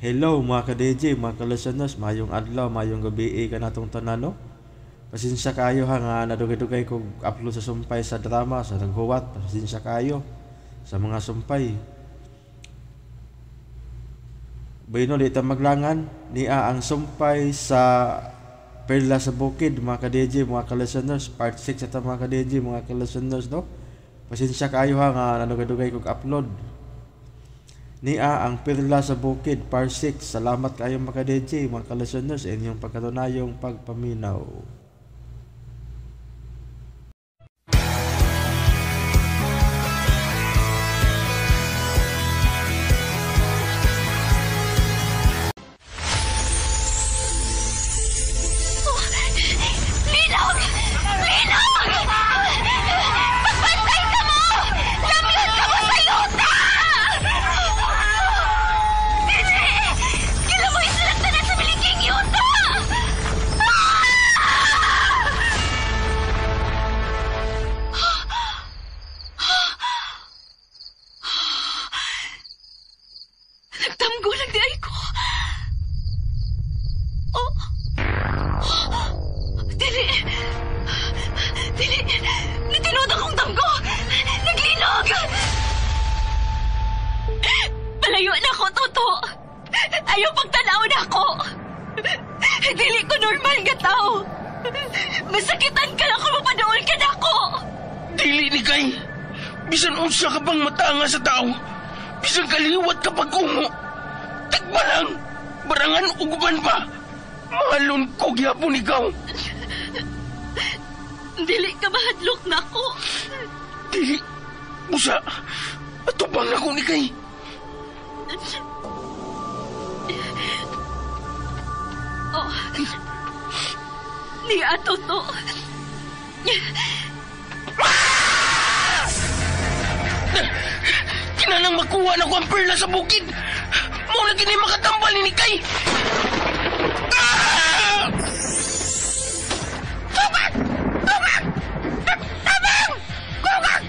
Hello mga ka-DJ, mga ka-listeners, mayong adlaw, mayong gabi kanatong tanan, no? Pasensya kayo ha nga nadugay-dugay kog upload sa sumpay sa drama sa naghuwat. Pasensya kayo sa mga sumpay. Bueno, di ta maglangan niya ang sumpay sa Perla sa Bukid, mga ka-DJ, mga ka-listeners, part 6 ata mga ka-DJ, mga ka-listeners, no? Pasensya kayo ha nga nadugay-dugay kog upload. Niya ang Perla sa Bukid, part 6. Salamat kayo mga ka-DJ, mga ka-listeners, inyong pagkatunayong pagpaminaw. Linog! Linog! Pagbantay ka mo! Lamyon ka mo sa yuta! Dili! Gilamoy silang tanan sa biliging yuta! Nagtamgo lang di ay ko. Oh! Dili! Dili! Natinud akong damgo! Naglinog! Palayo na ako, Toto! Ayaw pagtanaw na ako! Dili ko normal nga tao! Masakitan ka lang kung mapadool ka na ako! Dili ni kay! Bisan unsa ka bang matanga sa tao! Bisan kaliwat ka pag-ungo! Tagba lang! Barangan uguban pa! Mahalon ko gyapon ikaw! Dili ka mahadlok na ako! Dili! Busa! Atubang ako ni kay! Oh. Niya, Toto. Kinanang makuha na ko ang perla sa bukid! Mao na kini makatambal ni Kay! Ah! Tubag! Tubag! Tabang! Kugag!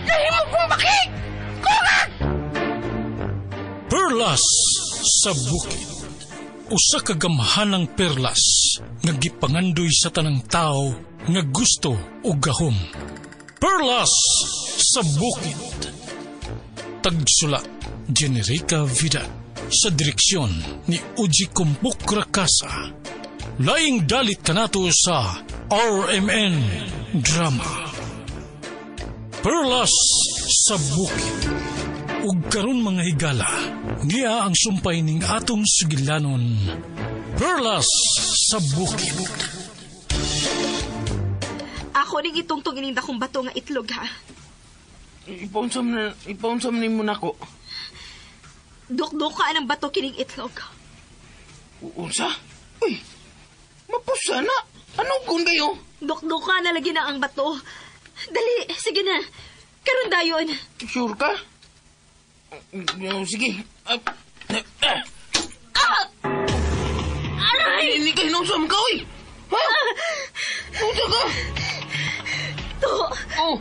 Nahimo kong bakik! Kugag! Perlas sa Bukid. Usa ka gamhanang perlas nga gipangandoy sa tanang tao nga gusto og gahom. Perlas sa Bukid. Tagsulat, Generica Vida. Sa direksyon ni Uji Kumpok Rakasa. Laing dalit kanato sa RMN Drama. Perlas sa Bukid. Ug karon mga higala, niya ang sumpay ning atong sugilanon. Perlas sa Bukid. Ako ning itungtong ining dakong bato nga itlog, ha? Ipaunsam nimo nako. Dukduka ang bato kining itlog. Unsa? Uy, mapusa na. Ano kun kayo? Dukduka na lagi na ang bato. Dali, sige na. Karon dayon. Sure ka? Sige. Aray! Hindi kayo nausam ka, uy! Ha? Unsa ka? To, Oh,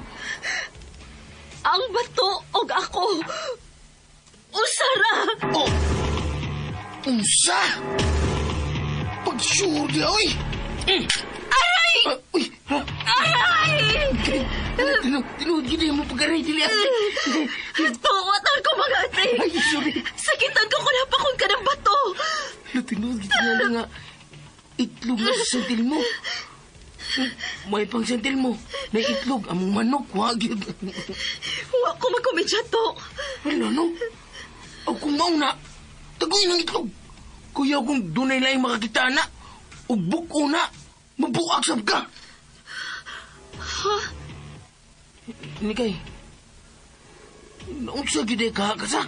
ang bato og ako. Usara! oh. Unsa? Pag-sure di, uy! Aray! Uy! Ha? Aray! Tinuod gid mo pag-aray dili. Tuwatan ko mga ate. Ay, sorry. Sakitan ko kung napakon ka ng bato. Tinuod gid na nga itlog na sa sentil mo. May pang sentil mo. Na itlog among manok wa gyud. Wa ko magkomedya to. Wala no. Aw kung mauna, taguin ang itlog. Kuya kung dunay laing makakita na, ug buk-o na, mabuak sab ka. Ha? Nikay, naunsa gyud ka kasa?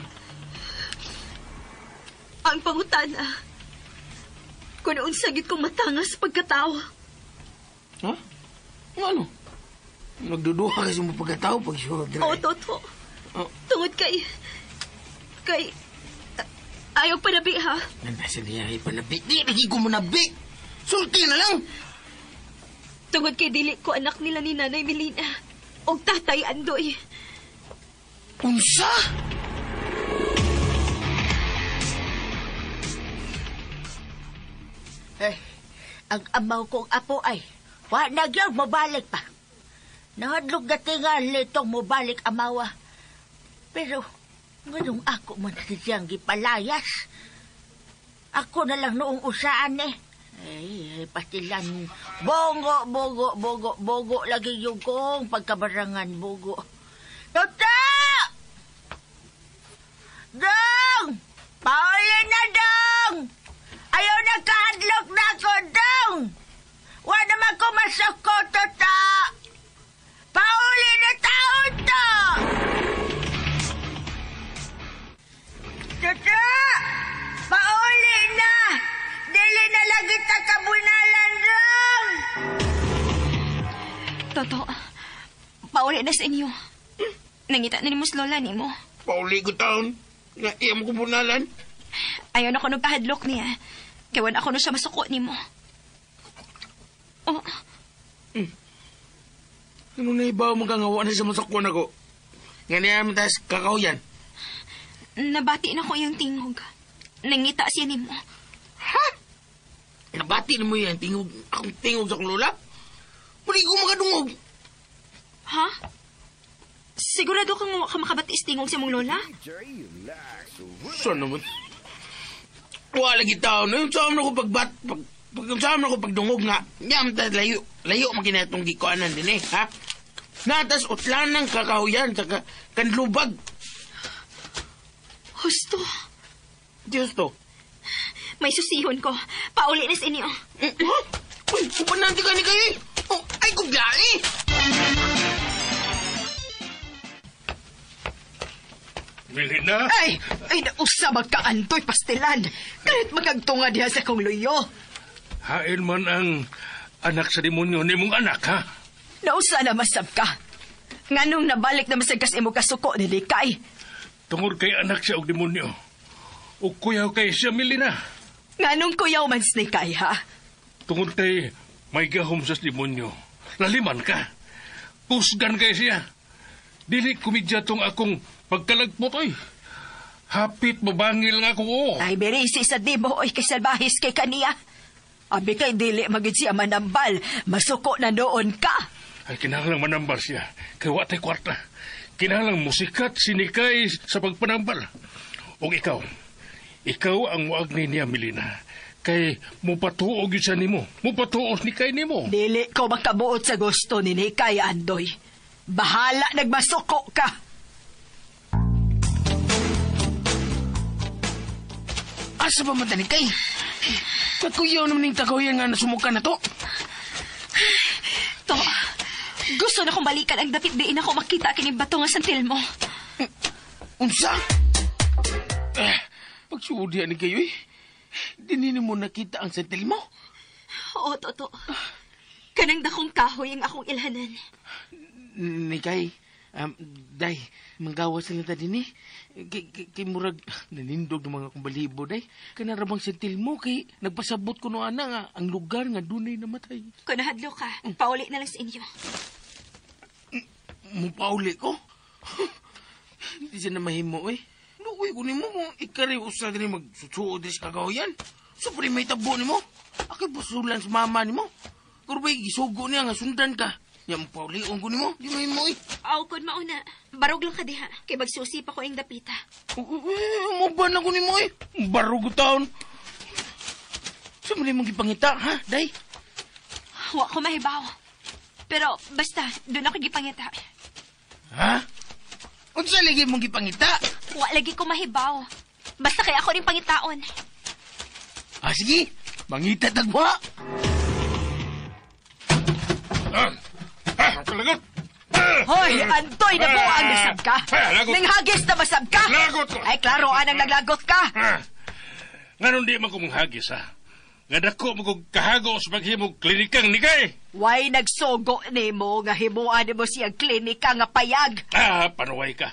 Ang pangutana, kung unsa gyud kong matangas pagkatao. Ha? Ano? Nagduduha kasi mo pagkatao pag sure. Oo, Toto. Oh. Tungod kay... Kay... Ayaw panabi, ha? Nasa niya ay panabi. Di, lagi ko manabi. Sulti na lang. Tungod kay dili ko anak nila ni Nanay Melina. Og Tatay Andoy. Unsa? Eh, ang amaw kong apo ay, wa na gyud mobalik pa. Nahadlok gatingan litong mobalik amawa. Pero, nganong ako man siyang gipalayas. Ako na lang noong usaan eh. Ay, pastilan. Bongo, bogo, bogo, bogo. Lagi yung kong pagkabarangan, bogo. Toto! Dong! Pauli na, dong! Ayaw na kahadlok na ako, dong! Wa naman ko masako, Toto! Pauli na taon to! Toto! Pauli na! Dili na lagi ta kabunalan, dong! Toto, pauli na sa inyo. Nangita na ni mo lola ni mo. Pauli ko taon. Nga iya mo kubunalan. Ayaw na ko nung kahadlok niya. Kaya wala ako na siya masuko ni mo. Oh. Ano na ibaw mo kang awa na siya masuko na ko? Nga niya mo tas kakahuyan. Nabati na ko yung tingog. Nangita siya ni mo. Ha? Nabati na mo yan tingog, akong tingog sa akong lola? Muli ko makadungog. Ha? Sigurado kang ka makabati sa tingog sa mong lola? Saan naman? Wala lagi tao na. Yung saan ako pagbat, pag saan ako pagdungog nga. Yam ta layo, layo makinatong gikuanan din eh, ha? Natas utlan ng kakahuyan sa kanlubag. Husto. Diyos to. May susihon ko. Pauli na sa inyo. Ha? Uy, upananti ka ni kayo eh. Oh, ay, kuglae. Melina? Ay, ay nausa magkaantoy pastilan. Kahit magagtunga diha sa kong luyo. Hain man ang anak sa demonyo ni mong anak, ha? Nausa na masab ka. Nganong nabalik na masag kas imo kasuko ni Likay. Tungod kay anak siya og demonyo. O kuyaw kay siya, Melina. Nganong kuyaw man si Nikay, ha? Tungod kay may gahom sa demonyo. Laliman ka. Kusgan kay siya. Dili kumidya tong akong pagkalagpot, oy. Hapit mabangil nga ako, oh. Ay, berisi sa dimo, oy, kay salbahis kay kaniya. Abi kay dili magid siya manambal. Masuko na noon ka. Ay, kinahanglang manambal siya. Kay wa tay kwarta. Kinahanglang musikat sinikay sa pagpanambal. Og ikaw, ikaw ang muag ni niya, Melina. Kay mupatuog yun siya nimo. Mupatuos ni kay nimo. Dili ko makabuot sa gusto ni Nikay, Andoy. Bahala nagmasuko ka. Asa ba man tani kay? Kakuyaw naman yung takahuyan nga nasumukan na to. To, gusto na kong balikan ang dapit diin ako makita kining bato nga santil mo. Unsa? Pagsuod yan ni kayo eh. Dinini mo nakita ang santil mo? Oo, Toto. Kanang dakong kahoy ang akong ilhanan. Nikay, day, manggawas na ta din eh. Kay murag, nanindog ng mga kumbalibo, day. Kanarabang sentil mo, kay nagpasabot ko no ana nga, ang lugar nga dunay namatay. Kung nahadlo ka, pauli na lang sa inyo. Mupauli ko? Hindi siya na mahimo eh. Lukoy ko nimo kung ikari usa din magsusuod sa kagawayan. So, pre, may tabo nimo. Ako'y pusulan sa mama nimo. Pero ba'y gisugo niya nga sundan ka. Yan, paulion ko nimo. Di mahimo eh. Aw, kun mauna. Barog lang ka diha. Kay magsusi pa ko ang dapita. Muban ako nimo eh. Barog ko taon. Saan mo mong gipangita, ha, day? Wa ko mahibaw. Pero basta, doon ako gipangita. Ha? Unsa lagi mong gipangita? Wa lagi ko mahibaw. Basta kay ako rin pangitaon. Ah, sige. Mangita tagwa. Kalagot! Hoy, Antoy, nabuang nasab ka? Nanghagis na masab ka? Lagot ko! Ay, klaro, anang naglagot ka. Nganon di man ko manghagis, ha? Nga dako mo kong kahago sa paghimog klinikang nikay. Way nagsugo nimo nga himuan nimo siyang klinika nga payag. Ah, panuway ka.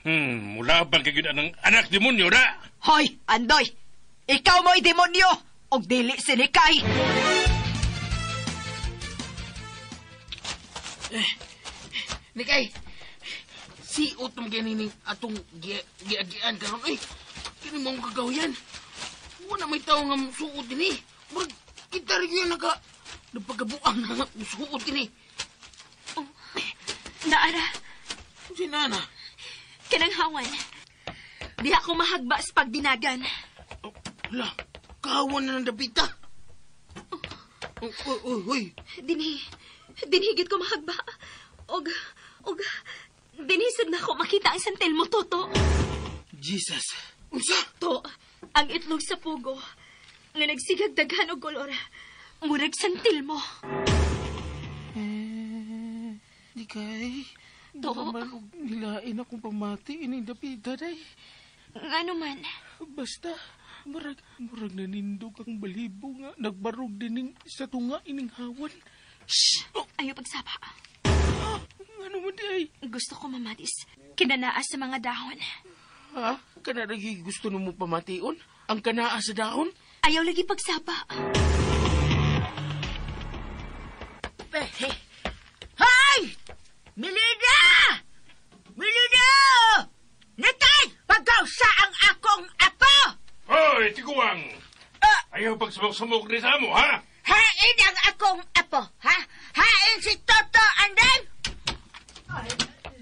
Mula bang kay ang anak demonyo na? Hoy, Andoy, ikaw mo'y demonyo og dili si Nikay. Nikay, si utong ganining atong giagian karon oy. Kini mong kagawayan. Wala may tao nga suot dinhi. Murag Kita rin yun naka... Napagabuang na nga. Musuot kini. Oh, naara. Si Nana? Kanang hawan. Di ako mahagba sa pagdinagan. Oh, la, kahawan na ng dapita. Oh, oh, oh, oy. Dinhi, gid ko mahagba. Og, dinhi sad na ako makita ang santil mo, Toto. Jesus. Unsa? To, ang itlog sa pugo nga nagsigag daghan og kolor. Murag santil mo. Di kay. To. Baka man og nilain akong pamati ining dapita day. Ngano man? Basta, murag nanindog ang balibo nga nagbarog dining sa tunga ining hawan. Shh! Ayaw pagsaba. Ano man di ay? Gusto ko mamatis. Kinanaa sa mga dahon. Ha? Kana lagi gusto nimo pamation? Ang kanaa sa dahon? Ayaw lagi pagsaba. Hoy! Melina! Melina! Nikay! Pagkausa ang akong apo! Hoy, tiguang! Ayaw pagsumok-sumok ni sa amo, ha? Hain ang akong apo, ha? Hain si Toto Andeng! Ay,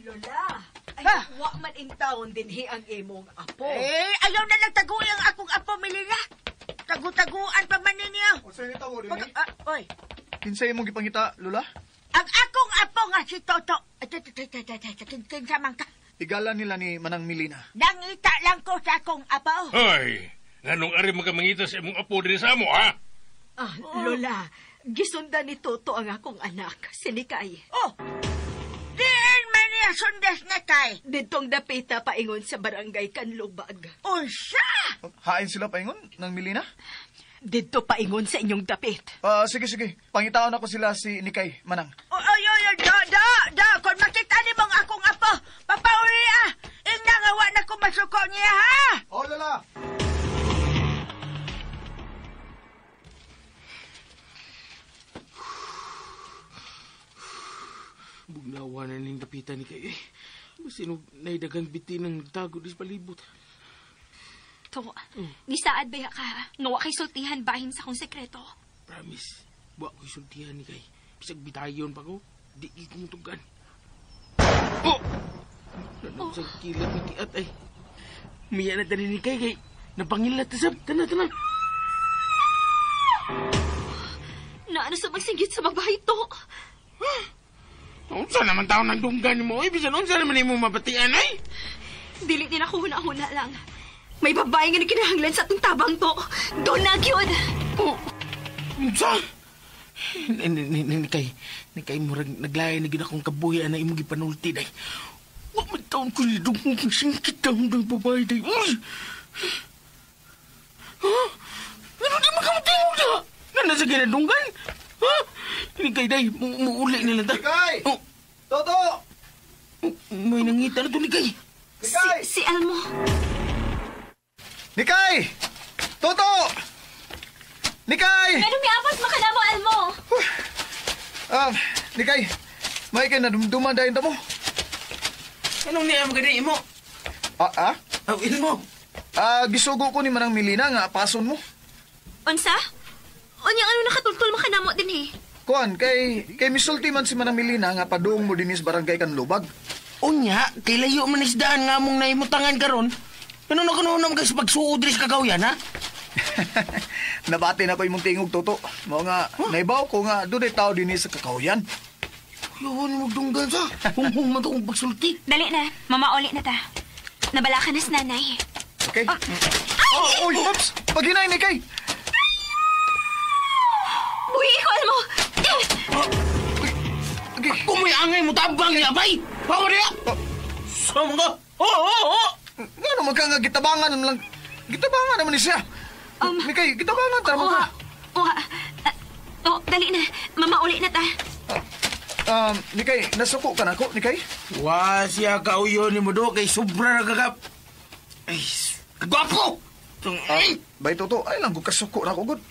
Lola. Ay, wa man in taon dinhi ang imong apo. Eh, ayaw na lang taguan ang akong apo, Melina. Tagu-taguan pa man ninyo. Unsa ni tawo dinhi? Oy, Kinsa imong gipangita, Lola? ang akong apo nga si Toto. Kinsa man ka. Igala nila ni Manang Melina. Nangita lang ko sa akong apo. Hoy, nganong ari makamangita sa imong apo dinhi sa amo, ha? Ah, Lola, gisundan ni Toto ang akong anak, si Nikay. Oh, diin man niya sundas na kay. Didtong dapita paingon sa barangay Kanlubag. Unsa? Hain sila paingon ng Melina? Didto paingon sa inyong dapit. Sige. Pangitaon ako sila si Nikay, Manang. Oy, oy, oy, da. Kung makita ni mong akong apo, papauli ah. Ingna nga wa na ko masuko niya, ha? Oh, Lola! Bugnawa na ning dapita ni kayo eh. Basin og naidagang bitin ang nagtago dis palibot. To, nisaad ba ka? Nga wa kay sultihan bahin sa akong sekreto. Promise, wa ko'y sultihan ni kay. Bisag bitayon pa ko, di ko mutugan. Oh! Nanong sa kilat ni kiat ay. Miya na tani ni kay kay. Napangilat ta sab. Tana. Naano sa magsinggit sa babae to? Unsa naman taon ang dunggan mo? Ay, bisan unsa naman imo mabatian ay? Dili din ako huna-huna lang. May babae nga nagkinahanglan sa atong tabang to. Doon na gyud. Oh, unsa? Ni kay murag naglain na gyud akong kabuhi ana imong gipanulti day. Wa man taon ko ni dungog singkit taon ng babae day. Uy! Ha? Ano di makamutingog na? Nana sa ginadunggan? Ha? Ni kay day, muuli nila ta. Nikay! Oh, Toto! may nangita na to ni kay. Nikay! Si Elmo. Nikay! Toto! Nikay! Ngano miapas makanamo, Elmo? Nikay, may kay nadumduman dahil mo. Anong niya mo gani mo? Ah? Aw, Elmo. Gisugo ko ni Manang Melina nga apason mo. Unsa? Unya ano nakatultul makanamo din eh. Kuan, kay misulti man si Manang Melina nga padung mo dinis barangay Kanlubag. Unya, kay layo man isdaan nga mong naimutangan karon. Ano na kuno naman kasi pagsuod diri sa kagawyan, ha? Nabati na ko imong tingog, Toto. Mao nga, naibaw ko nga dunay tao dinhi sa kakahuyan. Yawan mo dunggan sa. Hunghung man to kong pagsulti. Dali na, mamauli na ta. Nabala ka na sa nanay. Okay. Oh, uy, oops! Paghinay ni kay! Buhi ko, Elmo! Okay. Kung may angay mo tabang niya, bay! Pawa niya! Sama ka! Oo! Nga naman ka nga, gitabangan naman lang. Gitabangan naman ni siya. Mikay, gitabangan tara mo ka. Oh, dali na. Mamauli na ta. Nikay, nasuko ka na ko, Nikay? Wa siya kauyo ni mo do, kay sobra na kagap. Ay, kagwapo! Ay! Bay, Toto, ay lang, kasuko na ko, good.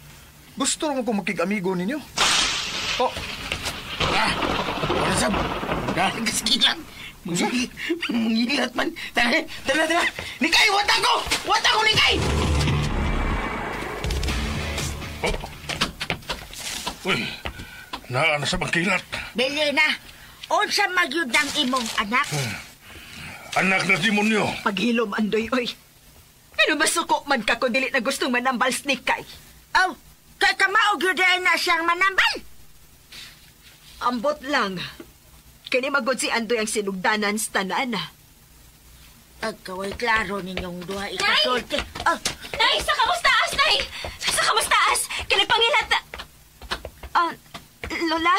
Gusto mo ko makig-amigo ninyo. Oh. Wala sab. Dahil kaskilan. Mangilat man. Tara, tara, tara. Nikay, wata ko! Wata ko, Nikay! Oh. Uy, naa na sa bangkilat. Bili na. Unsa magyud ang imong anak? Anak na demonyo. Paghilom, Andoy, oy. Ano masuko man ka kung dili na gustong manambal Nikay? Aw, kay kamao gyud na siyang manambal. Ambot lang. Kani magod si Andoy ang sinugdanan sa tanan. Agkaway klaro ninyong duha ikasulti. Oh. Nay, sa kamustaas, Nay! Sa kamustaas! Kinagpangilat na... Lola?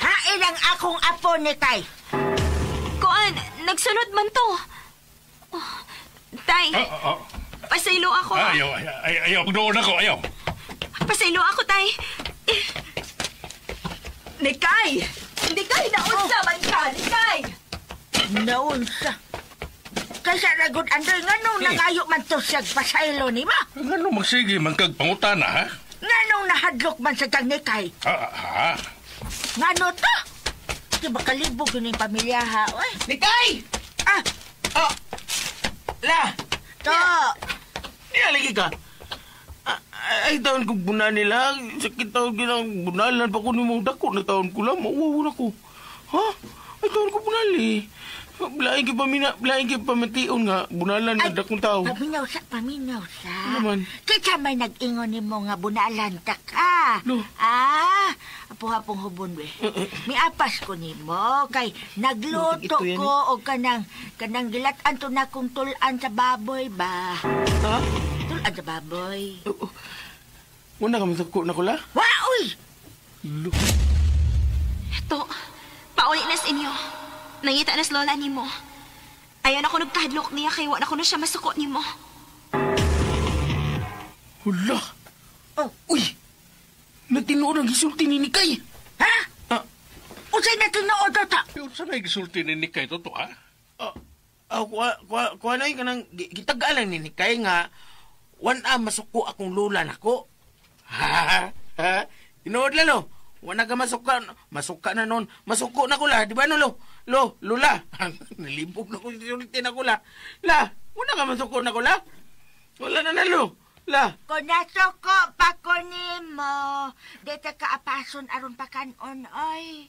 Hain ang akong apo ni Tay. Kuan, nagsunod man to. Oh, tay, pasaylo ako. Ayaw, pagdoon ako, ayaw. Pasaylo ako, Tay. Nikay! Nikay, naunsa man ka! Nikay! Naunsa? Kaysa ragot, Andoy, nganong nangayo man to siyag pasaylo ni mo? Nganong magsige man kag pangutana, ha? Nganong nahadlok man sa kang Nikay? Ha? Ngano to? Di ba kalibog yun yung pamilya, ha? Oy. Nikay! Ah! Oh! La! To! Nialagi ka! Ay, taon kong buna nila. Sakit taon ginang bunalan pa ko ni mong dako na taon ko lang. Mauwaw na ko. Ha? Ay, taon ko bunali. Blaing kay pamation nga. Bunalan nga dakong tao. Paminaw sa, paminaw sa. Ano man? Kaya may nag-ingon ni mo nga bunalan ta ka. No. Ah, apo-hapong hubon, we. Miapas ko ni mo. Kay nagluto ko o kanang gilatan to na kong tulan sa baboy ba. Ha? Tulan sa baboy. Wala ka masako na ko la? Wa, uy! To, pauli na sa inyo. Nangita na sa lola ni mo. Ayan ako nagkahadlok niya kay wala ko na siya masuko ni mo. Hala! Oh. Uy! Natinuod ang gisulti ni Nikay! Ha? Unsay natinuod to? Unsa na gisulti ni Nikay to, ha? Kuha na yun kanang gitagalan ni Nikay nga wan-a masuko akong lola nako. Ha? Ha? Tinuod lalo. Wala ka masuka. Masuka na nun. Masuko na ko la. Di ba no, lo? Lo, lola. Nalibog na ko. Sulitin ako la. La, wala ka masuko na ko la. Wala na na, lo. La. Kung nasuko pa ko ni mo, dito ka apason aron pakanon, oy.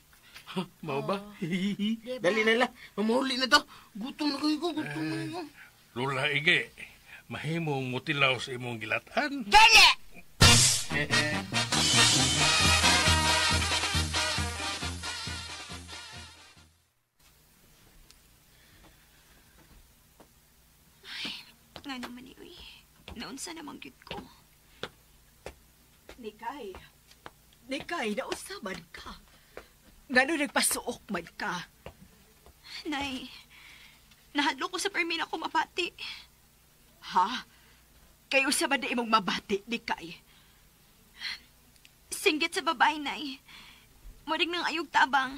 Ha, mau ba? Diba? Dali na la. Mamuli na to. Gutom na kayo ko. Gutom na kayo. Lola, ige. Mahimong mutilaw sa imong gilatan. Dali! Nga naman eh, uy. Naunsa namang gyud ko. Nikay. Nikay, naunsa man ka. Ngano nagpasuok man ka. Nay, nahadlok ko sa permin ako mabati. Ha? Kayo sa man na imong mabati, Nikay? Singgit sa babae, Nay. Murig ng ayog tabang.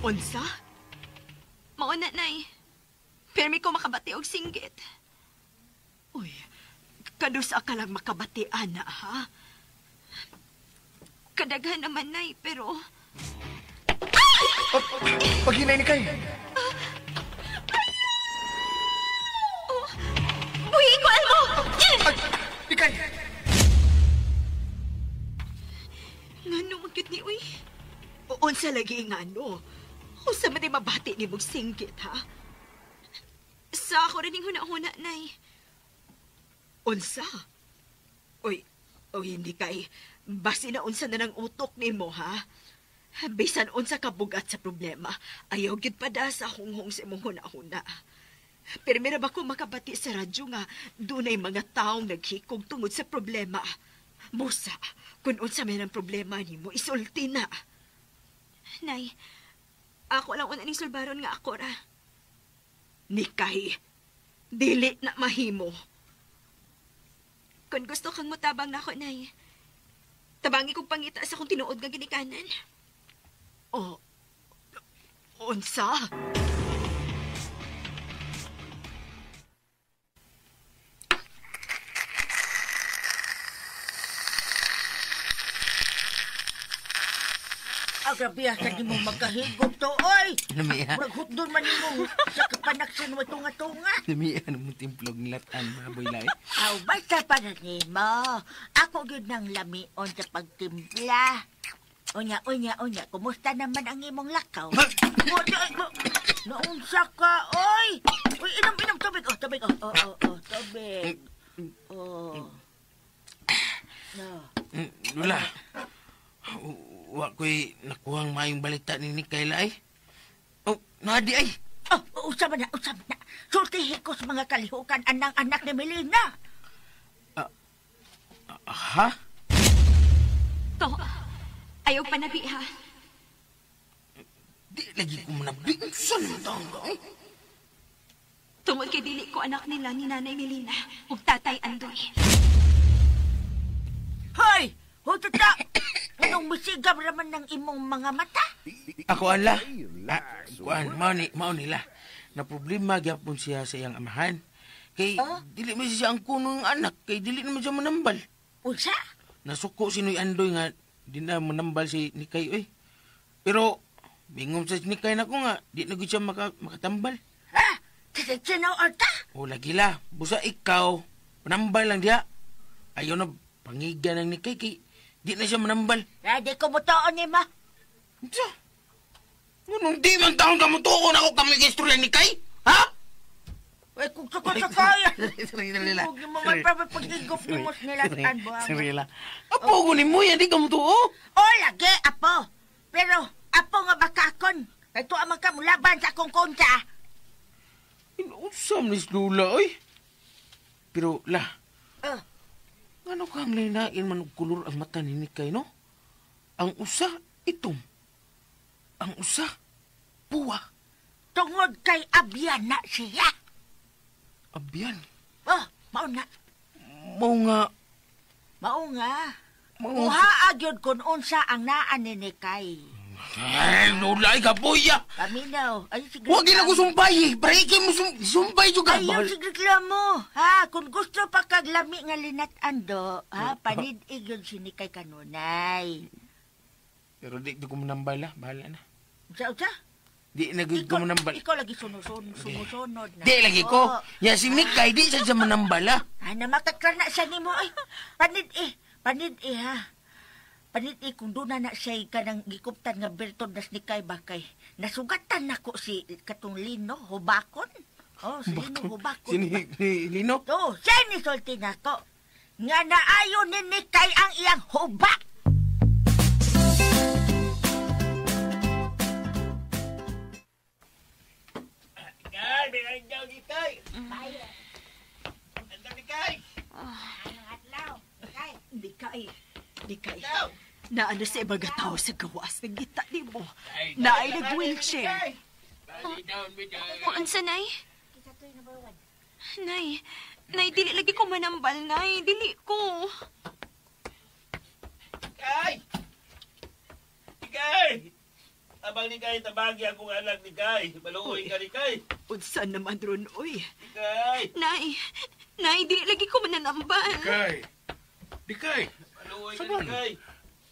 Unsa? Mauna, Nay. Permi ko makabati og singgit. Uy, kanusa ka lang makabati, ana, ha? Kadaghan naman, Nay, pero... Ay! Paghinay ni Kay! Oh, buhi ko, Almo! Ay, Nikay! Ngano, magkit ni uy? Unsa lagi ngano? Unsa man di mabati ni mong singgit, ha? Sa ako rin yung huna-huna, Nay. Unsa? Uy, hindi kay. Basi na unsa na ng utok ni mo, ha? Bisan unsa ka bugat sa problema, ayaw gyud pada sa hunghong sa imong huna-huna. Pero mira ba ko makabati sa radyo nga dunay mga taong naghikog tungod sa problema. Busa, kung unsa man ang problema nimo, isulti na. Nay, ako lang una ning sulbaron nga ako ra. Nikay, dili na mahimo. Kung gusto kang mutabang nako, Nay, tabangi kong pangita sa kong tinuod nga ginikanan. Oh, unsa? Grabe sa di mo magkahigop to, oy! Namiya. Maghutdon man nimo sa kapanaksan mo tunga-tunga. Namiya mo timplog nilatan, mga boy lai. Aw, basta para nimo. Ako gyud nang lamion sa pagtimpla. Unya, unya, unya, kumusta naman ang imong lakaw? Naunsa ka, oy! Uy, inom, inom, tubig, oh, tubig, oh, oh, oh, oh, tubig. Oh. No. Lula, wa ko'y nakuhang maayong balita ni Nikay ay. Oh, naadi ay. Oh, usab na, usab na. Sultihin ko sa mga kalihukan anang anak ni Melina. Ha? To, ayaw panabi ha. Di lagi ko manabi. Saan mo taong ka? Eh? Tungod kay dili ko anak nila ni Nanay Melina ug Tatay Andoy. Hoy! Hoy, tata! Anong musigab raman ng imong mga mata? Ako ala. Kuan, mao nila. Na problema gyapon siya sa iyang amahan. Kay dili man siya ang kunong anak, kay dili naman siya manambal. Unsa? Nasuko si Noy Andoy nga di na manambal si Nikay oy. Pero bingom sa Nikay nako nga di na gyud siya makatambal. Ha? Sino ta? O lagi la, busa ikaw manambal lang diha. Ayaw na pangiga ng Nikay kay di na siya manambal. Di ko mutuon ni ma. Unsa? Ngunong di man taon ka mutuon ako kami kay istorya ni Nikay? Ha? Ay, kung sakay-sakay. Huwag mo man pa pag-igop ni mo nilatan mo. Sorry la. Apo ko ni mo yan, di ka mutuo. O, lagi, apo. Pero, apo nga bakakon. Ito ang magkamulaban sa akong kontra. Inuusam ni Lula, oy. Pero, la. Ano kang linain man og kulor ang mata ni Nikay, no? Ang usa, itom. Ang usa, puwa. Tungod kay abyan na siya. Abyan? Oh, mao na. Mao nga. Mao nga. Kuha agyod kun unsa ang naa ni Nikay. Ay, nulay ka, boya. Paminaw. Ay, sige. Huwag na ko sumbay. Breakin mo sumbay juga. Ayaw, sige mo. Ha, kung gusto pa kaglami nga linat-an do, ha, panid-ig yun si Nikay kanunay. Pero di ko manambal, ha. Bahala na. Unsa, unsa? Di na ko manambal. Ikaw lagi sumusunod na. Di lagi ko. Ya si Nikay, di siya manambal, ha. Ay, na makakla na siya ni mo, ay. Panid-ig, panid-ig, ha. Panit kung doon na siya kanang gikuptan nga berton nas ni Kay bakay. Nasugatan nako si katong Lino Hubakon. Oh, si Lino Hubakon. Si Lino? Oh, siya ni sulti nako. Nga naayon ni Nikay ang iyang hubak. Nikay, may daw Nikay. Andaw Nikay. Nikay. Nikay. Nikay, naano sa ibang tao sa gawas ng gita ni mo. Naay nag-wheelchair. Unsa, Nay? Nay, Nay, dili lagi ko manambal, Nay. Dili ko. Nikay! Nikay! Tabang Nikay, tabagi akong anak, Nikay. Maluoy ka, Nikay. Unsa naman ron, oy. Nikay! Nay, Nay, dili lagi ko mananambal. Nikay! Nikay! Saban,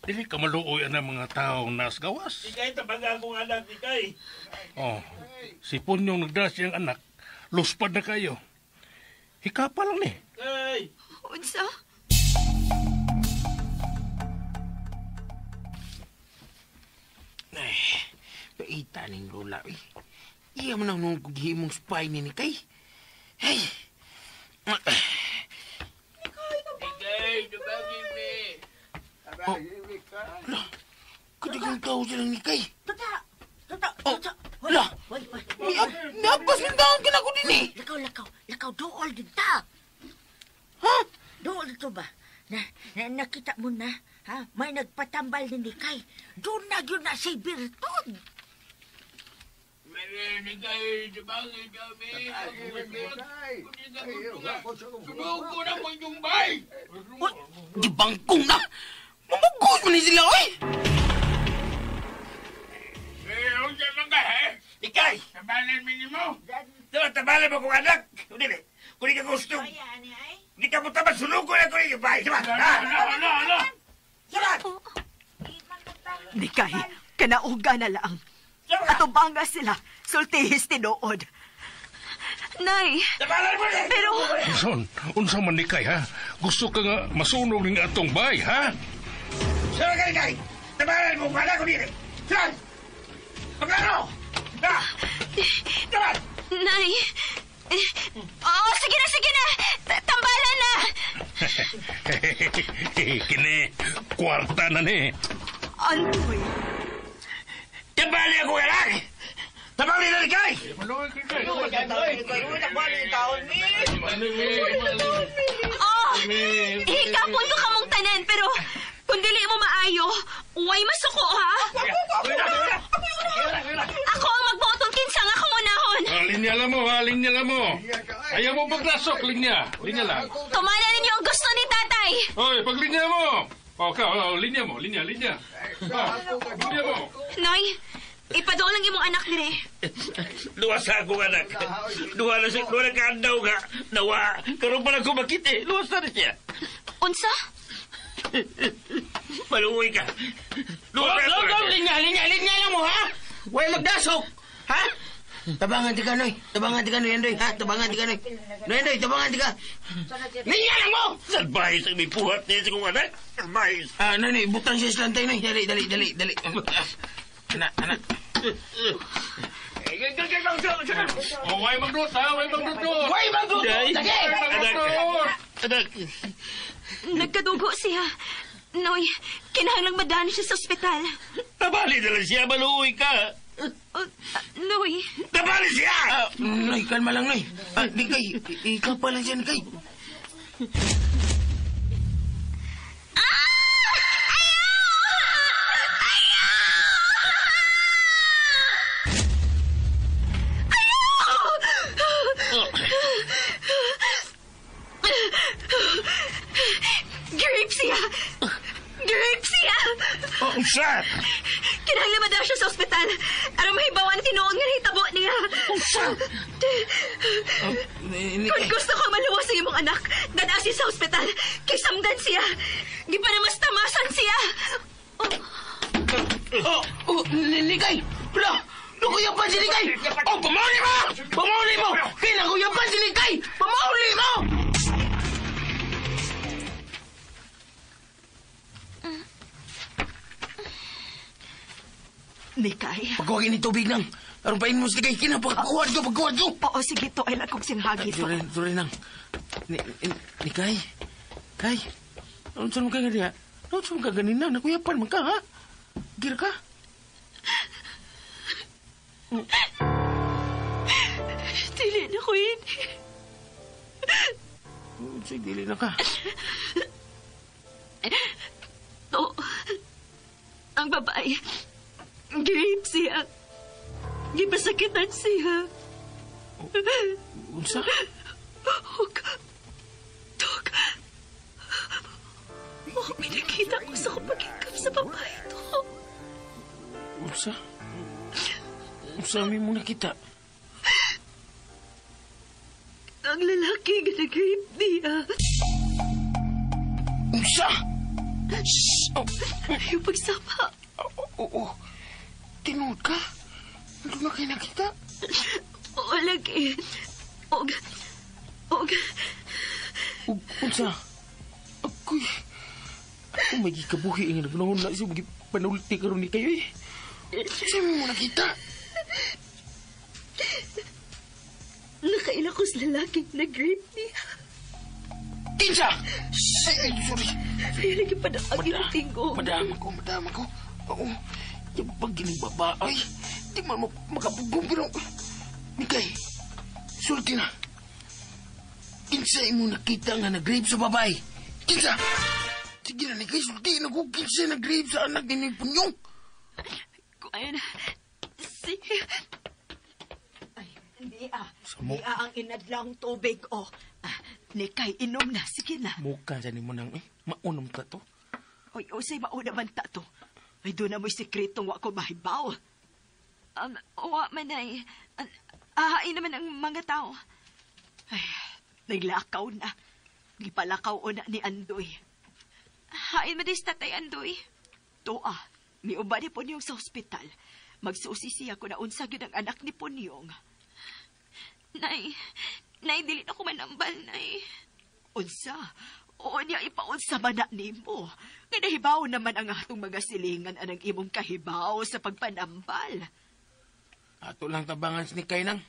dili ka maluoy ang mga taong nas gawas. Nikay, tabaga akong anak, Nikay. Oh, si Punyong nagdala siyang anak, luspad na kayo. Hikapa lang ni. Nikay! Unsa? Ay, paita ning lola, eh. Iya man ang nung kugihimong spy ni Nikay. Hey! Nikay, tabagi mi. Oh, la, kadagang tao silang Nikay. Tata! Tata! Oh, la! Miapas mintaon ka na ko din eh. Lakaw, lakaw, lakaw, dool din ta. Ha? Dool dito ba? Nakita mo na, ha? May nagpatambal ni Nikay. Doon na yun na si Bertod. Nikay, tabagi kami. Sunog ko na mo yung bay. Di bangkong na! Mamugos mo ni sila, oy! Eh, unsa man ka, he? Nikay! Tabalan mi nimo. Diba, tabalan mo kong anak. Hindi, kung di ka gusto. Hindi ka mo taban, sunog ko na ko yung bay. Diba? Ala, ala, ala! Diba? Nikay, Kanauga na lang. Atubanga sila, sultihis tinuod. Nay, pero... Son, unsa man ni kay, ha? Gusto ka nga masunog ning atong bay, ha? Saan ka kay? Tabalan mo anak ko dili. Saan? Maglaro! Na! Taban! Nay... Oo, sige na, sige na! Tambalan na! Kini, kwarta na ni. Andoy! Tabali ako anak! Tabali na ni kay! Oh, hikapon ko kamong tanan, pero kung dili mo maayo, way masuko, ha? Ako ang magbuotong kinsa nga akong unahon. Linya lang mo, ha? Linya lang mo. Ayaw mo paglasok, linya. Linya lang. Tumana ninyo ang gusto ni tatay. Hoy, paglinya mo. O, ka, oh, linya mo, linya, linya. Linya mo. Noy, ipadool ang imong anak dire. Luwas sa akong anak. Duha na siya, duha na kaandaw nga. Nawa, karoon pa lang ko makita eh. Luwas na siya. Unsa? Maluwi ka. Luwas na ako. Linya, linya, linya lang mo, ha? Huwag magdasok, ha? Tabangan ti ka, Noy. Tabangan ti ka, Noy, Andoy. Ha? Tabangan ti ka, Noy. Noy, Andoy, tabangan ti ka. Linya lang mo! Salbahis ang may puhat niya sa kong anak. Salbahis. Noy, Noy, butang siya sa lantay, Noy. Dali, dali, dali, dali. Anak, anak. Oh, way magdot, ha? Way magdot. Way magdot! Sige! Anak, anak. Nagkadugo siya. Noy, kinahanglang madaan siya sa ospital. Tabali na lang siya, maluwi ka. Noy. Tabali siya! Noy, kalma lang, Noy. Di kay, ikaw pala siya, Kay. Grape siya! Grape siya! Unsa? Kinahanglan ba daw siya sa ospital? Aron mahibawan tinuod nga nahitabo niya. Unsa? Kung gusto ko maluwas ang imong anak, dada siya sa ospital. Kay samdan siya. Di pa na mas tamasan siya. Oh, Nikay! Wala! Nakuyapan si Nikay! Oh, pamauli mo! Pamauli mo! Kay nakuyapan si Nikay! Pamauli mo! Nikay. Pagkuwagin ni tubig nang. Aron pain mo si Nikay. Kina, pagkuwad ko, pagkuwad ko. Oo, sige to. Ay lang kong singhagi to. Sorry, sorry nang. Nikay. Kay. Ano saan mo ka nga diha? Ano saan mo ka ganina? Nakuyapan man ka, ha? Gira ka? Dili na ko yun. Sige, dili na ka. To. Ang babae. Grape siya. Gipasakitan siya. Unsa? Hug. Tug. Oh, pinakita ko sa kapagikap sa babae to. Unsa? Unsa may mo nakita? Ang lalaki nga nag-rape niya. Unsa? Shhh! Oh. Yung pagsama. Oo. Tinuod ka? Ano na kayo nakita? Oo, lagi. Og... Og... Og, unsa? Ako'y... Ako may gikabuhi nga nagnahon na siya panulti karon ni kayo eh. Unsa mo nakita? Nakaila ko sa lalaking nag-rape niya. Kinsa! Ay, sorry. Ay, lagi pa na ang tingog. Madama ko, madama ko. Oo. Yung pag gining babae, di man makapugong pero... Mikay, sulti na. Kinsa imo nakita nga nag-rape sa babae? Kinsa? Sige na, Nikay, sulti na ko. Kinsa nag-rape sa anak ni Punyong? Kuan, si... Ay, niya. Niya ang inadlang tubig, oh. Nikay, inom na. Sige na. Mukha sa ni mo nang, eh. Maunam ta to. Oy, usay mauna man ta to. Ay, doon na mo'y sekretong wa ko mahibaw. Wa man ay. Ahain naman ang mga tao. Ay, naglakaw na. Gipalakaw o na ni Andoy. Hain man din sa Tatay Andoy. Toa. Miuba ni Punyong sa ospital. Magsusi siya kung naunsa gyud ang anak ni Punyong. Nay, Nay, dili na ko manambal, Nay. Unsa? Oo niya, ipaunsa man na nimo. Nga nahibaw naman ang atong mga silingan anang imong kahibaw sa pagpanambal. Ato lang tabangan si Nikay nang.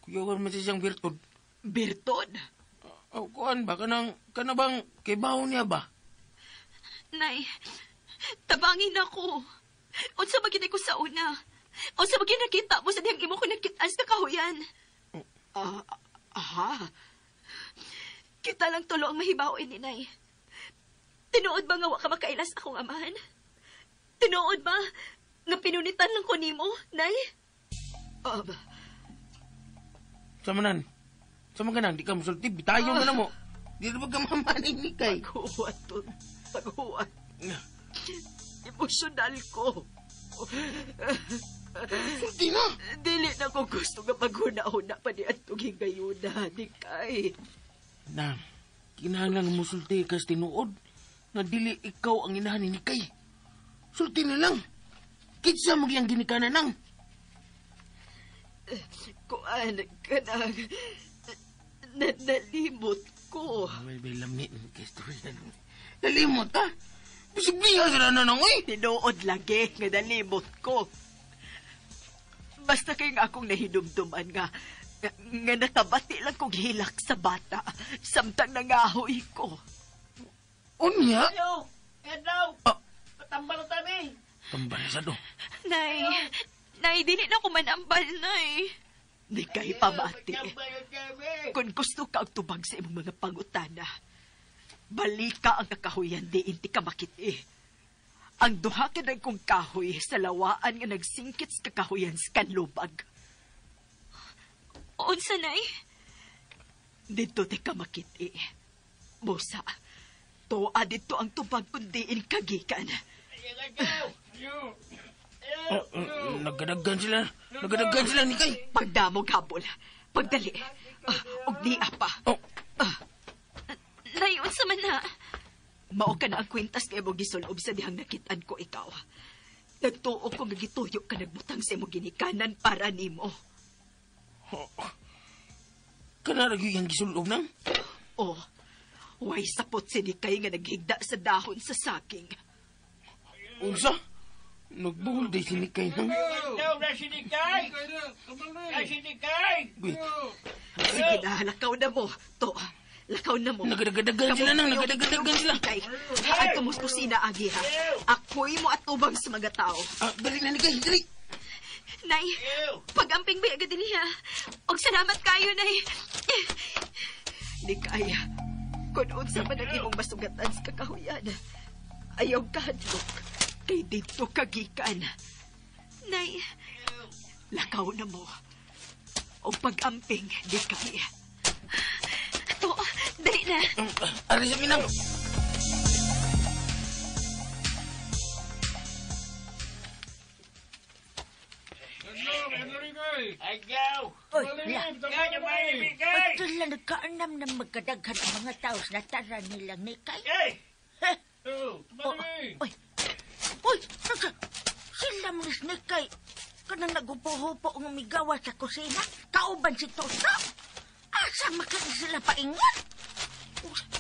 Kuyawan man siya siyang birtod. Birtod? Oh, kuan ba? Kanang, kana bang kibaw niya ba? Nay, tabangin ako. Unsa ba gid ko sa una? Unsa ba nakita mo sa dihang imo ko nakitaan sa kahuyan? Aha. Kita lang tulo ang mahibaw ini, Nay. Tinuod ba nga wa ka makailas akong amahan? Tinuod ba nga pinunitan lang ko nimo, Nay? Samanan. Sama ka nang, di ka musulti. Bitayon ka na mo. Di na ba ka mamaning ni kay? Paghuwat, tol. Paghuwat. Emosyonal ko. Sulti na. Dili na ko gusto nga paghuna-huna pa ni atong higayuna, di kay. Na, kinahanglan mo sulti kas tinuod na dili ikaw ang inahan ni Nikay. Sulti na lang. Kitsa mo giyang ginikanan nang. Kuan, kanang nalimot ko. May lamit ng kistorya. Nalimot ha? Bisibliha sila na nang, uy! Tinuod lagi nga nalimot ko. Basta kay nga akong nahinumduman nga nakabati lang kong hilak sa bata samtang nangahoy ko. Unya? Ayo! Edlaw! Patambal na tabi! Tambal sa do. Nay, Nay, dili na ko manambal, Nay. Di kay pamati. Kung gusto ka og tubag sa imong mga pangutana, balika ang kakahuyan diin ti ka makiti. Ang duha ka kong kahoy sa lawaan nga nagsingkit sa kakahuyan sa kanlubag. Unsa, Nay? Dito ti ka makiti. Busa, tuwa dito ang tubag kung diin kagikan. Nagkadaggan sila. Nagkadaggan sila ni Kay. Pagdamog habol. Pagdali. Og niya pa. Oh. Nay, unsa man na? Mao ka na ang kwintas kay mo gisulob sa dihang nakitaan ko ikaw. Nagtuo ko nga gituyo ka nagbutang sa imong ginikanan para nimo. Oh. Kana ra gyud ang gisulob nang? Oh. Way sapot si Nikay nga naghigda sa dahon sa saking. Unsa? Nagbuhol day si Nikay nang? Na si Nikay! Na si Nikay! Sige na, lakaw na mo. To, lakaw na mo. Nagadagadagan sila nang, nagadagadagan sila. At tumuskusina, agi ha. Ako'y mo atubang sa mga tao. Dali na, Nikay, dali! Nay, pag-amping ba agad niya? Og salamat kayo, Nay. Nikay, kung unsa man ang imong masugatan sa kakahuyan, ayaw kahadlok. Kay dito kagikan. Nay, lakaw na mo. O pag-amping, di kaya. To, dali na. Ari sa minang. Oy, la. Ito lang nagkaanam ng magkadaghan ang mga tao sa natara nilang Nikay. Oy, oy, sila mo ni Nikay. Kanang nagupo-hupo ang umigawa sa kusina, kauban si Toto. Asa makan sila paingon?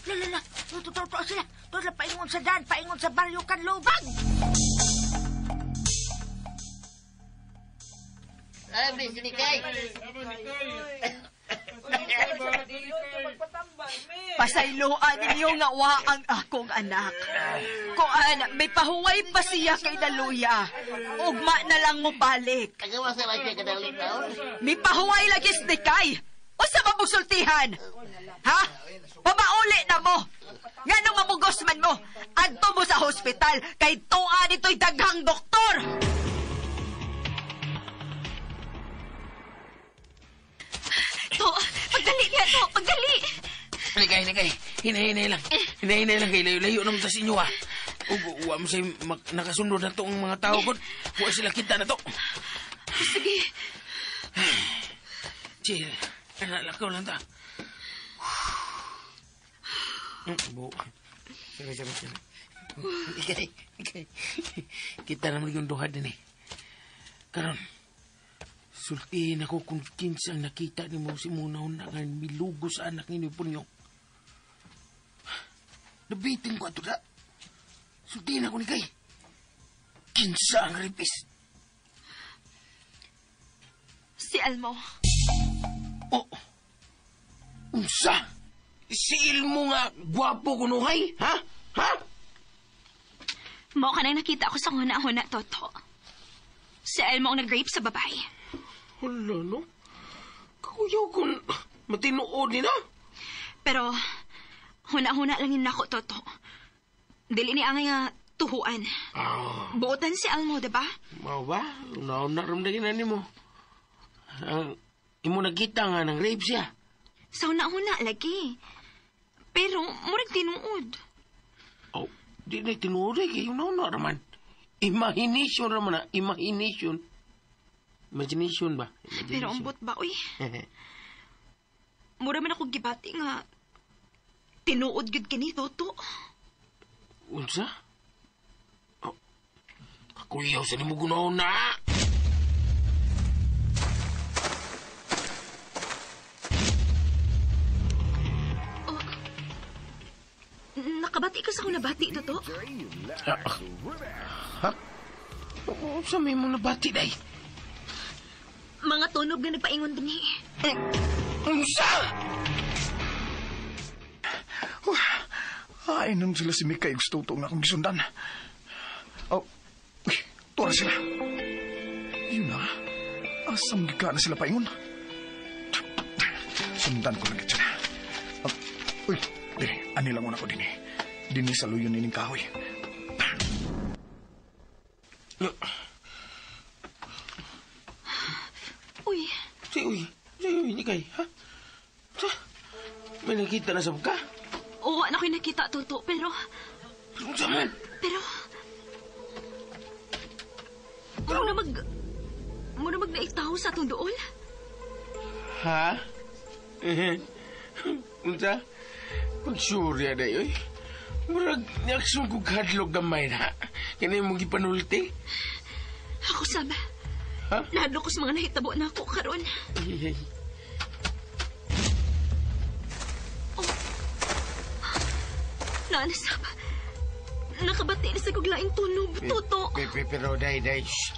La, la, la, tuto sila. Tuto paingon sa daan, paingon sa baryo Kanlubag. Sabi si Nikay. Pasayloan ninyo nga wa ang akong anak. Kuan, may pahuway pa siya kay Daluya. Ugma na lang mo balik. May pahuway lagi si Nikay. Usa ba mong sultihan? Ha? Pamauli na mo. Nga nung mamugos man mo, adto mo sa hospital kay tuwa nito'y daghang doktor. To, pagdali niya to, pagdali. Nikay, Nikay, hinahinay lang. Hinahinay lang kay layo-layo naman sa inyo, ha. Uwa mo sa'yo, nakasunod na to ang mga tao ko. Huwag sila kita na to. Sige. Chill. Lakaw lang ta. Bu. Sorry, sorry, sorry. Ikay, ikay. Kita naman yung duha din eh. Karon, sultihin ako kung kinsa ang nakita ni mo si Muna nga milugo sa anak ni Punyok. Nabitin ko ato da. Sultihin ako ni Kay. Kinsa ang rapist? Si Elmo. Oh. Unsa? Si Elmo nga gwapo kunuhay, ha? Ha? Mao ka nang nakita ko sa huna-huna, Toto. Si Elmo ang nag-rape sa babae. Hala, no? Kakuyaw kung matinuod ni na. Pero, huna-huna lang yun ako, Toto. Dili ni angay nga tuhuan. Ah. Buotan si Elmo, diba? Mao ba? Una-una ramdangin na nimo. Ang imo nakita nga ng rape siya. Sa huna-huna lagi. Pero, murag tinuod. Oh, di na tinuod eh. Kaya una-una raman. Imagination raman na. Imagination. Imagination ba? Imagination. Pero ambot ba, uy? Mura man ako gibati nga tinuod gyud kini, Toto. Unsa? Oh, kakuyaw sa nimo gunaon na! Oh, nakabati ka sa akong nabati, Toto? Ha? Unsa may mo nabati, day? Mga tunog nga nagpaingon dinhi. Unsa? Ay, nun sila si Mikay gusto nga akong gisundan. Oh, uy, tuwa na sila. Yun na, asam gika na sila paingon. Sundan ko lang sila. Oh, uy, dini, ani lang una ko dini. Dini sa luyon nining kahoy. Uy. Si uy, Nikay, ha? Sa? May nakita na sa ka? Oo, ano ko'y nakita, Toto, pero... Pero saan? Pero... Muna magnaitaw sa atong dool? Ha? Unsa? Pagsurya na yun. Murag, naksong kong kadlog gamay na. Kaya mong gipanulti? Ako, Sam. Ha? Nahadlok ko sa mga nahitabo na ako karon. Ay, ay. Oh. Naanasap. Nakabati na sa kuglaing tunog, Toto. Pero, day, day. Shh.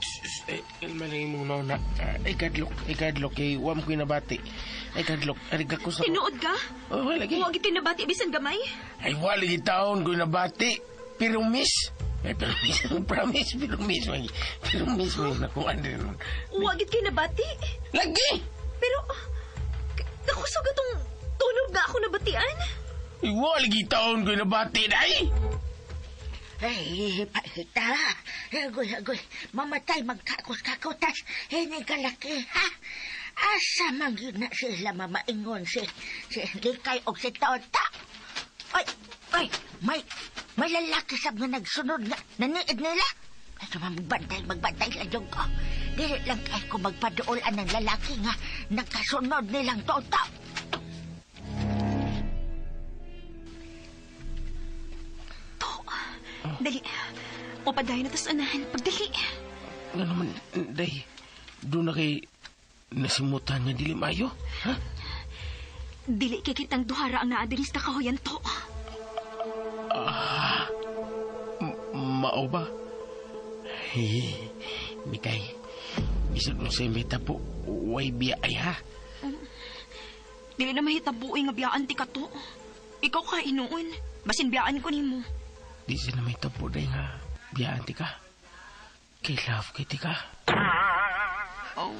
Kalma lang yung muna na. Ay, kadlok. Kay wam ko'y nabati. Ay, kadlok. Ariga ko sa... Tinuod ka? Oh, wala lagi. Huwag itinabati bisan gamay? Ay, wala taon ko'y nabati. Pero, miss. Ay, pero, miss. Promise, pero, miss. Pero, miss mo na kung ano rin. Huwag it kayo nabati? Lagi! Pero, nakusog itong tunog na ako nabatian. Ay, wala taon ko'y nabati, day! Ay, pakita. Agoy, agoy. Mamatay magkakos-kakotas. Hindi kalaki, ha? Asa man yun na sila mamaingon si Likay o si Tota. Ay, ay, may lalaki sab nga nagsunod nga naniid nila. Ay, magbantay lang yung ko. Dili lang kay ko magpaduolan ng lalaki nga nagkasunod nilang Tota. Dali. O padayon na tas anahan. Pagdali. Nga naman, day. Doon na kay nasimutan nga dili mayo. Ha? Dili kay kitang duhara ang naadiris na kahoyan to. Ah, mao ba? Hey, Mikay, bisan mo sa meta po, way biya ay ha? Dili na mahitabuoy nga biyaan ti ka to. Ikaw ka inuon. Basin biyaan ko nimo. Di siya na may tapo day nga biyaan ti ka. Kay love kay ti ka. Oh.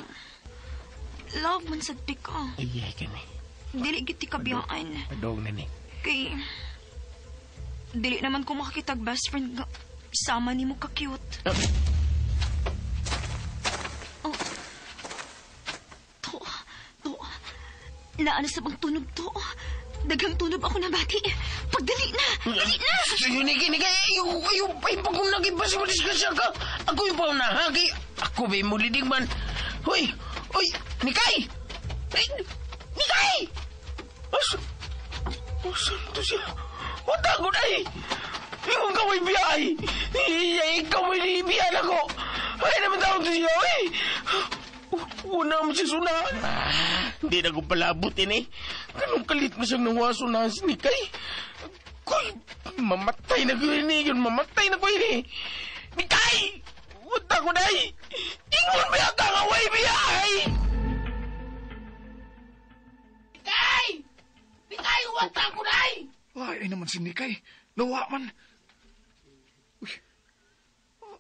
Love man sad ti ka. Ay, ay ka ni. Dili gid ti ka biyaan. Padong na ni. Kay dili naman ko makakitag best friend nga sama nimo ka cute. Oh. To. Naano sa bang tunog to? Daghang tunog ako nabati. Pagdali na! Dali na! Sige, nigi, nigi. Ayaw, ay, pag kung nag-iba sa madisgrasya ka, ako yung pauna, ha? Kay, ako ba'y mulidig man? Hoy! Hoy! Nikay! Ay, Nikay! Asa? Asan to siya? Wata ko day! Ingon ka may biyay! Ikaw may biyan ako! Ay naman taon to siya, oy! Una mo siya sunahan. Hindi na ko palabot ini. Kanong kalit mo siyang nawaso na si Nikay? Kuy, mamatay na ko ini. Yun, mamatay na ko ini. Nikay! Wata ko day! Ingon ba ka nga way biyay? Nikay! Nikay, wata ko day! Ay, ay naman si Nikay. Nawa man. Uy,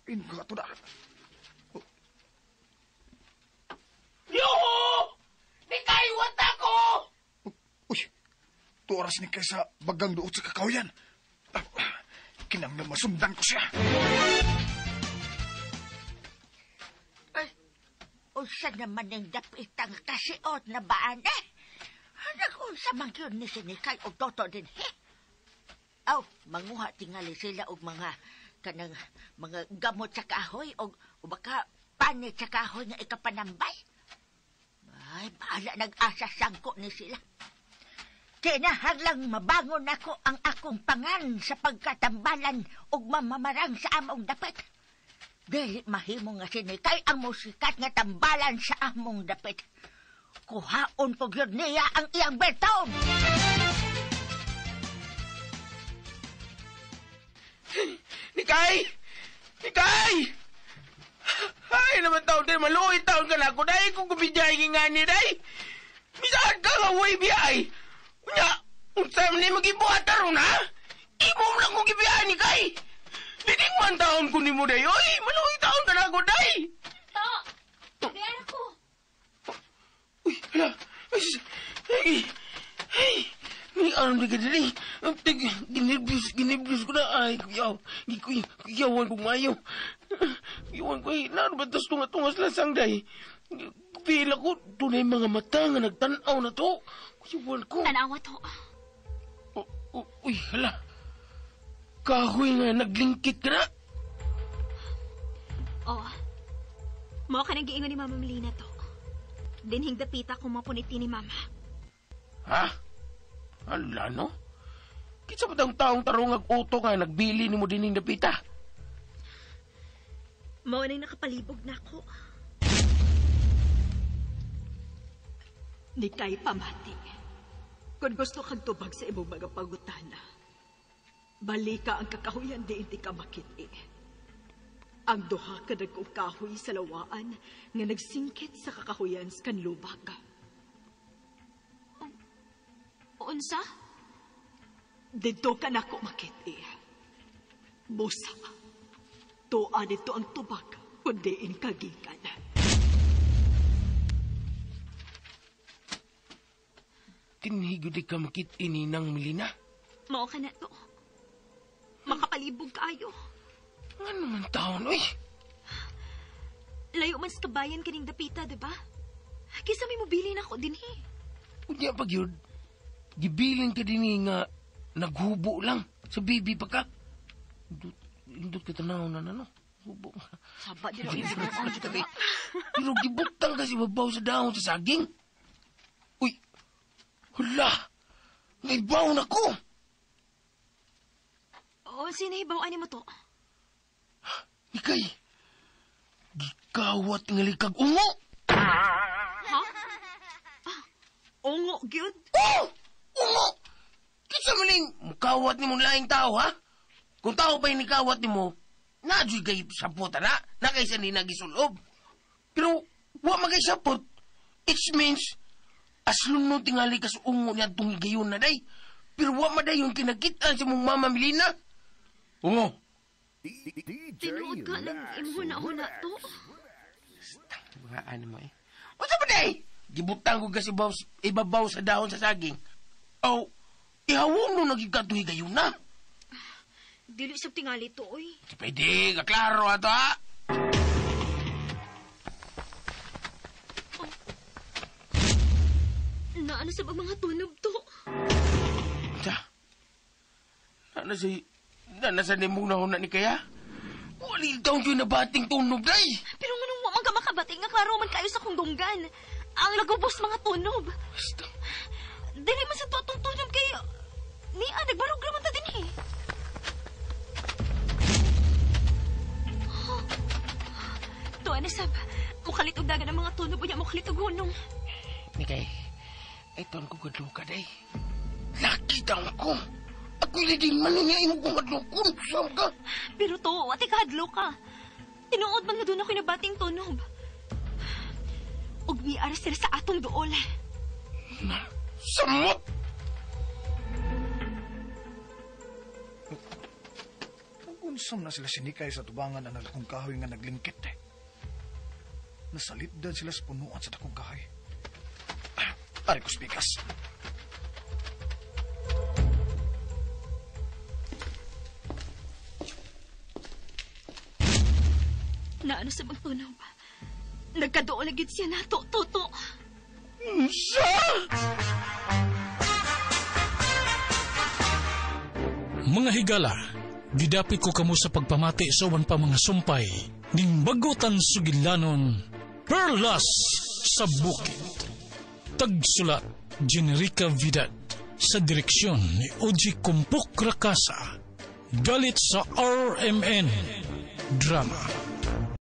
ay, ito na. Yuhu! Nikay, wata ko! Uy, tuoras ni Nikay sa bagang duot sa kakahuyan. Kinang na masundan ko siya. Ay, unsa naman ang dapitang kasiot na baan eh? Nag-unsa man yun ni si Nikay o Toto din, he? Aw, manguha tingali sila og mga kanang mga gamot sa kahoy o baka panit sa kahoy nga ikapanambay. Ay, bahala nag-asa sangko ni sila. Kinahanglang mabangon ako ang akong pangan sa pagkatambalan og mamamarang sa among dapit. Dili mahimo nga si Nikay ang musikat nga tambalan sa among dapit. Kuhaon ko gyud niya ang iyang berton. Nikay! Nikay! Ay, naman taon din, maluoy taon ka na ako. Dahil kung kumidyahe nga ni, day. Misaan ka nga, way biyay. Unya, unsa man ni magibuhat aron, ha? Imo lang kong gibiyahe, Nikay. Dining man taon ko ni mo, day. Oy, maluoy taon ka na ako, day. To! Biyan ako. Uy, hala. Ay, ay, ay, alam di ka dali. Giniblis ko na. Ay, kuyaw. Kuyawan ko mayo. Kuyawan ko. Ay, naano ba tas tunga-tungas lasang day? Pila ko, tunay mga mata nga nagtanaw na to. Kuyawan ko. Tanawa to. Uy, hala. Kahoy nga, naglingkit ka na. Oo. Mao ka nang giingon ni Mama Melina to. Dinhing dapita kung mapuniti ni Mama. Ha? Ala, no? Kinsa ba tang taong tarong ag uto nga nagbili nimo dining dapita? Mao nang nakapalibog na ako. Nikay pamati. Kung gusto kang tubag sa imong mga pangutana, balika ang kakahuyan di hindi ka makiti. Ang duha ka nagkukahoy sa lawaan nga nagsingkit sa kakahuyan sa kanlubag. Unsa? Dito ka na ko makiti. Busa, tuwa nito ang tubag, kundi in kagikan. Tinhigo di ka makit-ini ng Melina. Mao ka na to. Makapalibog kayo. Ano man taon, oy? Layo man sa kabayan kining dapita, di ba? Kisa may mobilin ako din, he. Unya pag yun, gibilin ka din nga naghubo lang. Sa bibi pa ka. Indot ka tanaw na ano. Hubo. Saba din ang Pero gibutang kasi babaw sa dahon sa saging. Uy, hala! Naibaw na ko! O, sinahibaw ani mo to? Nikay, gikawat nga likag ungo! Ha? Ungo, gyud? Oh! Ungo! Kinsa man ning mukawat ni mong laing tao, ha? Kung tao pa'y nikawat ni mo, nadyo'y kay sapot, na, na kaysa ni nagisulob. Pero, wa magay sapot, it means, aslon no tingali kas ungo niya itong higayon na day. Pero wa maday yung kinakitaan sa mong mama Melina. Ungo! Tinuod ka lang imong huna to. Mga ano mo eh. Unsa ba day? Gibutang ko kasi ibabaw sa dahon sa saging. Oh, ihawon no nagigkanto higayon na. Dili sab tingali to, oy. Pwede, kaklaro ato ha. Oh. Naano sa mga tunob to? Sa? Naano sa nimong nahuna ni kaya? Wali taon yun nabating tunob, day. Pero nganong wa man ka makabating nga klaro man kayo sa kundunggan. Ang lagubos mga tunob. Basta. Dili man sa totoong tunob kayo. Niya, nagbarog raman ta din eh. Tuwa na sab. Mukalit og dagan ang mga tunob unya mukalit og hunong. Nikay, ay tuwan ko gadluka day. Laki daw ko. Ako'y lidin man niya imong kong hadlokon. Saan ka? Pero to, ate kahadlo ka. Tinuod man nga doon ako'y nabating tunob. Ug miara sila sa atong duol. Samot! Unsam na sila sinikay sa tubangan ang dakong kahoy nga naglingkit eh. Nasalipdan sila sa punuan sa dakong kahoy. Ari ko spikas. Naano sa bang tunob? Nagkadool na gyud siya nato, Toto. Unsa? Mga higala, gidapit ko kamo sa pagpamati sa uban pa mga sumpay ning bagutan sugilanon, Perlas sa Bukid. Tagsulat, Generica Vidad, sa direksyon ni Oji Kumpok Rakasa. Galit sa RMN Drama.